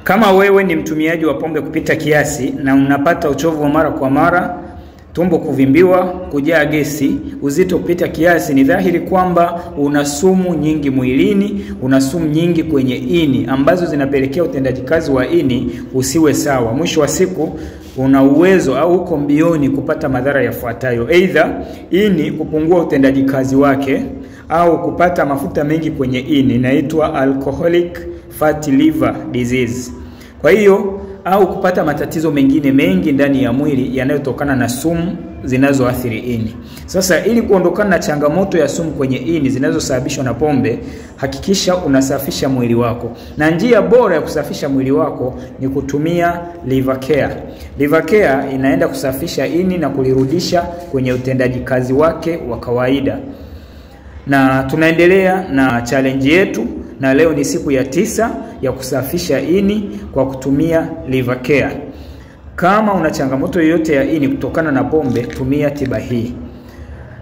Kama wewe ni mtumiaji wa pombe kupita kiasi na unapata uchovu wa mara kwa mara, tumbo kuvimbiwa, kujaa gesi, uzito kupita kiasi, ni dhahiri kwamba una sumu nyingi mwilini, una sumu nyingi kwenye ini ambazo zinapelekea utendaji kazi wa ini usiwe sawa. Mwisho wa siku una uwezo au uko mbioni kupata madhara yafuatayo: aidha ini kupungua utendaji kazi wake au kupata mafuta mengi kwenye ini, inaitwa alcoholic fatty liver disease. Kwa hiyo au kupata matatizo mengine mengi ndani ya mwili yanayotokana na sumu zinazoathiri ini. Sasa ili kuondokana na changamoto ya sumu kwenye ini zinazosababishwa na pombe, hakikisha unasafisha mwili wako. Na njia bora ya kusafisha mwili wako ni kutumia Liver Care. Liver Care inaenda kusafisha ini na kulirudisha kwenye utendaji kazi wake wa kawaida. Na tunaendelea na challenge yetu, na leo ni siku ya 9 ya kusafisha ini kwa kutumia Liver Care. Kama una changamoto yoyote ya ini kutokana na pombe, tumia tiba hii.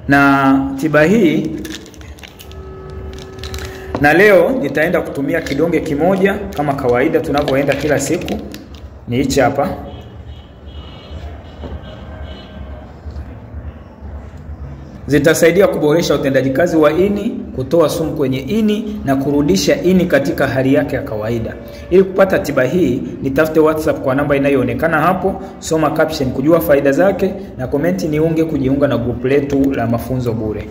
Na tiba hii, na leo nitaenda kutumia kidonge kimoja kama kawaida tunavyoenda kila siku. Ni hichi hapa. Zitasaidia kuboresha utendaji kazi wa ini, kutoa sumu kwenye ini na kurudisha ini katika hali yake ya kawaida. Ili kupata tiba hii, nitafute WhatsApp kwa namba inayoonekana hapo, soma caption kujua faida zake na komenti niunge kujiunga na group letu la mafunzo bure.